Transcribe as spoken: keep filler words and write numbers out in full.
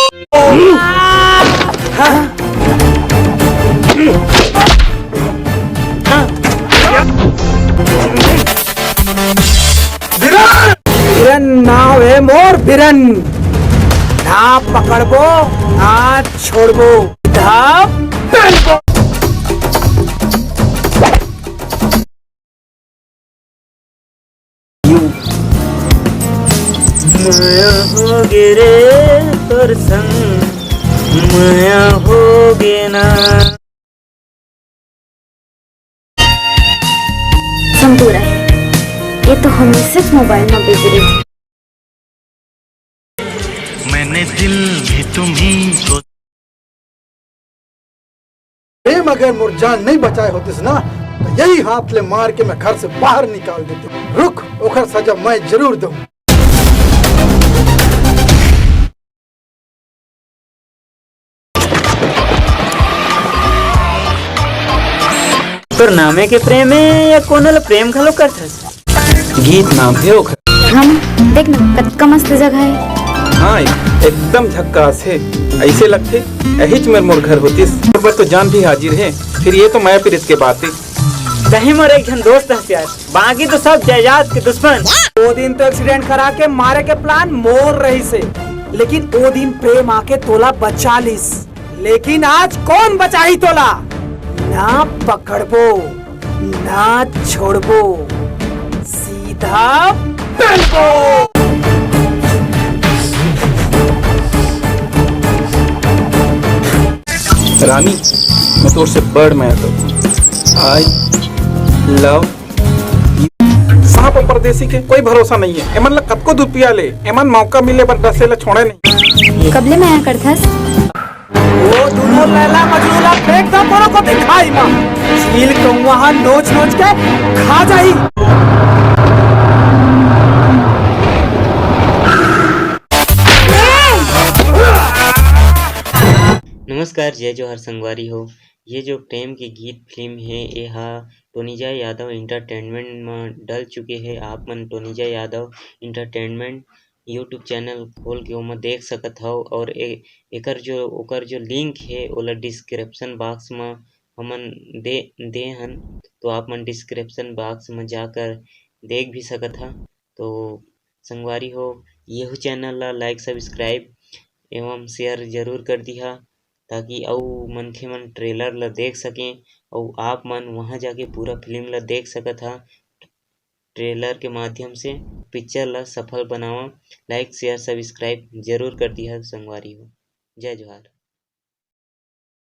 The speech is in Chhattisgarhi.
बिरन नाव हे मोर बिरन, ना पकड़बो ना छोड़बो, सीधा पेलबो। मया होगे रे तोर संग, मया होगे ना। संतूर हे, ये तो हमेशा मोबाइल में बिजी रही। मैंने दिल भी तुम्ही को प्रेम अगर मोर जान नहीं बचाए होतिस ना, तो यही हाथ ले मार के मैं घर से बाहर निकाल देती। रुक, ओखर सजा मैं जरूर दूं। तोर नामे के प्रेम हे या कोनो ल प्रेम घलो करथस? गीत नाम हे ओखर। हम देख ना, कतका मस्त जगह हे। हाँ, एकदम झक्कास हे। ऐसे लगथे, यहीच मेर मोर घर होतिस। मोर बर तो जान भी हाजिर हे, फिर ये तो मया पीरित के बात हे। तहीं मोर एक झन दोस्त हस यार, बाकी तो सब जायदाद के दुश्मन। ओ दिन तो एक्सीडेंट करा के मारे के प्लान मोर रहिस हे, लेकिन ओ दिन प्रेम आके तोला बचा लिस। लेकिन आज कोन बचाही तोला? ना पकड़बो, ना छोड़बो, सीधा पेलबो। रानी, मैं तोर से बड़ मया करथों। I love सांप अउ परदेसी के कोई भरोसा नहीं हे। एमन ला कतको दूध पिया ले, एमन मौका मिले बर डसे ला छोड़े नहीं। कब ले मया करथस? ओ दुनो लैला मजनू ला फेंक दा कोनो कोती खाई मा। चील कौवा हा नोच नोच के खा जाही। नमस्कार, जय जोहार संगवारी हो। ये जो प्रेम के गीत फिल्म हे, ये हा टोनीजा यादव एंटरटेनमेंट म डल चुके हे। आप मन टोनीजा यादव एंटरटेनमेंट YouTube चैनल खोल के ओमा देख सकत हव और ए, एकर जो, ओकर जो लिंक हे, ओला डिस्क्रिप्शन बॉक्स म हमन दे, दे हन, तो आप मन डिस्क्रिप्शन बॉक्स म जाकर देख भी सकत ह। तो संगवारी हो, येहू चैनल ला लाइक, सब्सक्राइब एवं शेयर जरूर कर दिहा, ताकि अउ मनखे मन ट्रेलर ला देख सकें अउ आप मन वहाँ जाके पूरा फिल्म ला देख सकत हा ट्रेलर के माध्यम से। पिक्चर ला सफल बनावा, लाइक, शेयर, सब्सक्राइब जरूर कर दिहा संगवारी हो। जय जोहार।